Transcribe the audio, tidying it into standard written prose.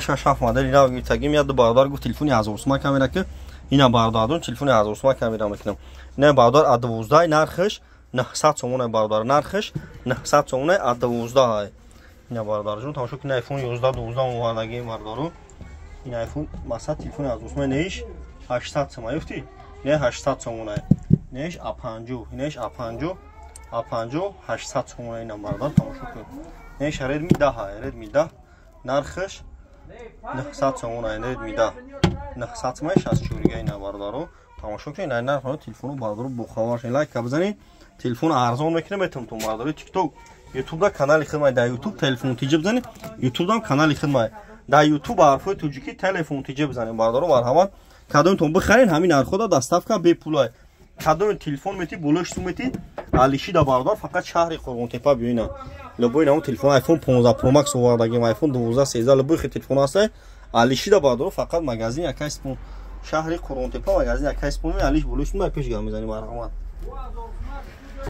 Шаш ҳафт модели нав гирифтагим. Як ду бародар гуфт, телефони 1000 сума камера ки. Ина, бародарон, телефони 1000 сума камера мекунам. Ина, бародар, а 12, нархаш 900 сомона, бародар, нархаш 900 сомона, а 12. Ина, бародарҷон, тамошо кунед, айфон 11, 12 овардагим, бародаро. Ин айфон масалан, телефони 1000 сума неиш 800 сома ёфти, не, 800 сомона неиш, а 50 неиш, а 50, а 50 800 сомона. Ина, бародар, тамошо кунед, неиш Редми 10, Редми 10, нархаш 900 сомона, Редми 10 900 сомона, 64. Ина, бародаро, тамошо кунед, ин нарх телефону, бародаро, бохабар шед, лайка бизанед, телефон арзон мекунем метавонтон, бародари. Тикток, ютубда канали хидмат, дар Ютуб Телефон Тиҷа бизанед, Ютубдам канали хидмат, дар Ютуб ҳарфҳои тоҷикӣ Телефон Тиҷа бизанед, бародаро, марҳамат, кадомтон бихаред, ҳамин нархода, доставка бепулай. Кадоми телефон мети, болош сум мети, алишида, бародар, фақат шаҳри Қурғонтепа биёина. Любой намо телефон, айфон 15 Pro Max овардагим, айфон 12, 13, любой хи телефон ҳаста, алишида, бародаро, фақат магазин Якайспон, шаҳри Қурғонтепа, магазин Якайспон, алиш болош сум пеш гап мезанем, марҳамат.